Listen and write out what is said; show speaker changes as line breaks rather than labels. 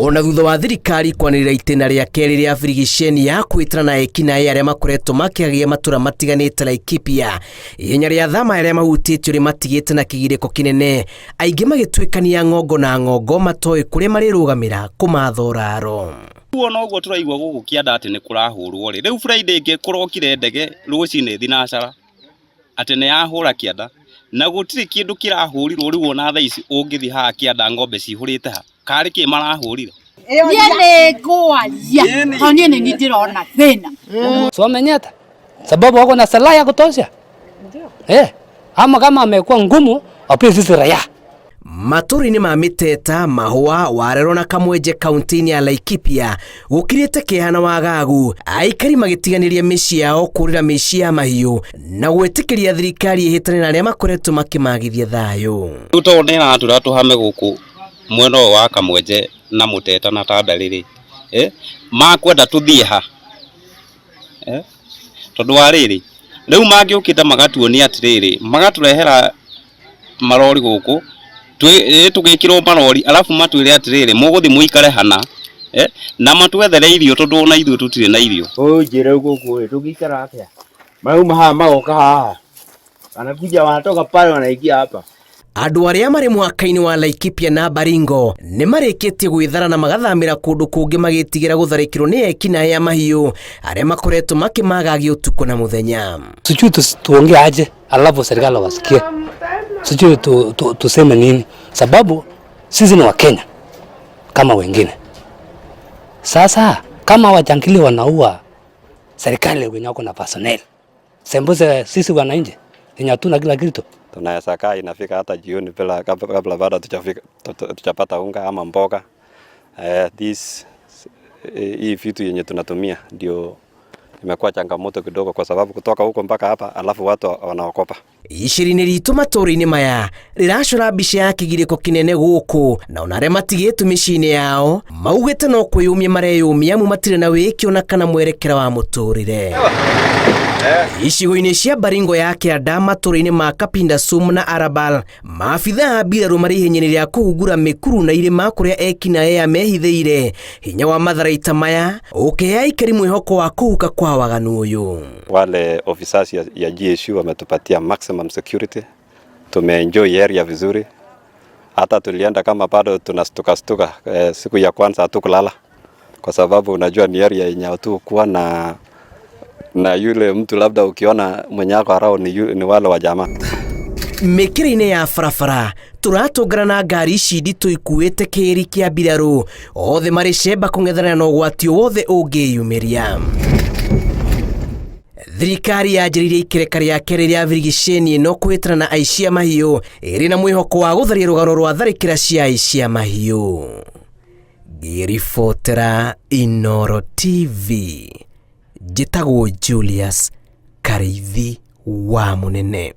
Ona thutha wa thirikari kwanĩrĩra itĩna rĩa kerĩ rĩa birigiceni ya kwĩtana na ekinaĩ arĩa makoretwo makĩagia matũra matiganĩte Laikipia, ihenya rĩa thama arĩa mahutĩtio rĩmatigĩte na kĩgirĩko kĩnene, aingĩ magĩtuĩkania ng'ongo na ng'ongo matoĩ kũrĩa marĩrũgamĩra kũmatha ũraro.
Rĩu ona ũguo tũraigua gũkũ kĩanda atĩ nĩ kũrahũrwo rĩ, rĩu Friday ĩngĩ kũrokire ndege rũcinĩ thinacara atĩ nĩ yahũra kĩanda na gũtirĩ kĩndũ kĩrahũrirwo. Rĩu ona thaa ici ũngĩthiĩ haha kĩanda ng'ombe cihũrĩte ha karĩ kĩ marahũrire.
Niĩ nĩ ngwaria tondũ niĩ nĩ niĩ ndĩrona thĩna.
So wamenyeta sababu wako na silaha ya kutosha, ama kama amekuwa ngumu wapie sisi raia.
Matũra-inĩ ma Mĩteta, Mahũa, Warero na Kamwenje kaunti-inĩ ya Laikipia gũkirĩte kĩeha na wagagu, aikari magĩtiganĩria mĩciĩ yao kũrĩra mĩciĩ ya mahiũ na gwĩtĩkĩria thirikari ĩhĩtane na arĩa makoretwo makĩmagithia thayũ.
Rĩu tondũ nĩ ĩratwĩra tũhame gũkũ mwena ũyũ wa Kamwenje na Mũteta na Tandari rĩ, makwenda tũthiĩ ha? Tondũ wa rĩrĩ, rĩu mangĩũkĩte magatuonia atĩrĩrĩ, magatũrehera marori gũkũ tũgĩkĩrwo marori, alafu matwĩre atĩrĩrĩ, mũgũthiĩ mũikare hana, na matwethere irio tondũ ona ithuĩ tũtirĩ na irio.
Ũnjĩre gũkũ ĩ tũngĩikara atĩa? Marauma haha magoka haha, wanakuja wanatoka pale wanaingia hapa.
Andũ arĩa marĩ mũhaka-inĩ wa Laikipia na Baringo nĩ marĩkĩtie gwĩthara na magathamĩra kũndũ kũngĩ magĩtigĩra gũtharĩkĩrwo nĩ ekinaĩ a mahiũ arĩa makoretwo makĩmagagia ũtukũ na mũthenya.
Sijui tuongee aje alafu serikali wasikie, sijui tuseme nini, sababu sisi ni Wakenya kama wengine. Sasa kama wajangili wanaua serikali wenye wako na personnel, sembuse sisi wananchi wenye hatuna kila kitu.
Tunaweza kaa inafika hata jioni bila kabla bado tujapata unga ama mboga. This hii vitu yenye tunatumia ndio imekuwa changamoto kidogo, kwa sababu kutoka huko mpaka hapa, alafu watu wanaogopa.
Iciri-inĩ ritũ matũũra-inĩ maya rĩracora mbica ya kĩgirĩko kĩnene gũkũ, na ona arĩa matigĩtwo mĩciĩ-inĩ yao maugĩte no kwĩyũmia mareyũmia amu matirĩ na wĩkio na kana mwerekera wa mũtũrĩre. Icigo-inĩ cia Baringo ya kĩanda, matũũra-inĩ ma Kapindasum na Arabal, maabithaa a mbirarũ marĩ ihenya-inĩ rĩa kũhungura mĩkuru na irĩma kũrĩa ekinaĩ mehithĩire. Hinya wa matharaita maya ũkĩhe aikari mwĩhoko wa kũhuka kwa waganu ũyũ.
Wale officers ya GSU wametupatia maximum security, tumeenjoy area vizuri. Hata tulienda kama bado tunastuka stuka, siku ya kwanza hatukulala kwa sababu unajua ni area yenye hatukuwa na yule mtu, labda ukiona mwenye ako around ni wale wa jamaa.
Mĩkĩra-inĩ ya barabara tũratũngana na ngari ici nditũ ikuĩte kĩĩri kĩa mbirarũ, othe marĩ cemba kũng'ethanĩra na ũgwati o wothe ũngĩyumĩria. Thirikari yanjĩrĩirie ikereka rĩa kerĩ rĩa birigiceni ĩno kũhĩtana na aici a mahiũ, ĩrĩ na mwĩhoko wa gũtharia rũgano rwa tharĩkĩra cia aici a mahiũ. Ngĩribotera Inooro TV, njĩtagwo Julius Karĩithi wa Mũnene.